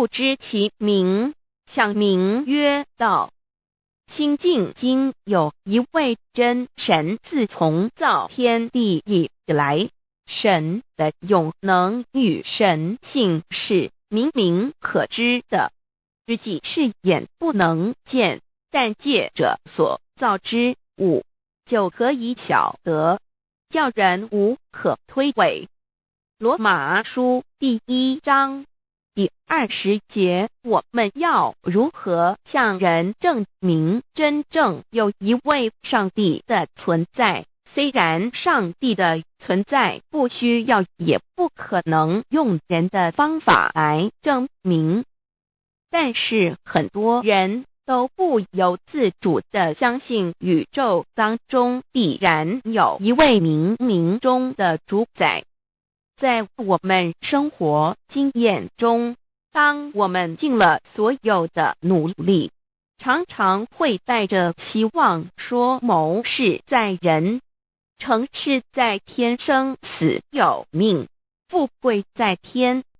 不知其名，想名曰道。清淨經有一位真神，自從造天地以來，神的永能與神性是明明可知的，只是眼不能見，但借着所造之物就可以曉得，叫人無可推諉。羅馬書第一章第二十節，我們要如何向人證明真正有一位上帝的存在？雖然上帝的存在不需要，也不可能用人的方法來證明，但是很多人都不由自主地相信宇宙當中必然有一位冥冥中的主宰。在我們生活經驗中，當我們盡了所有的努力，常常會帶着期望說謀事在人，成事在天，生死有命，富貴在天。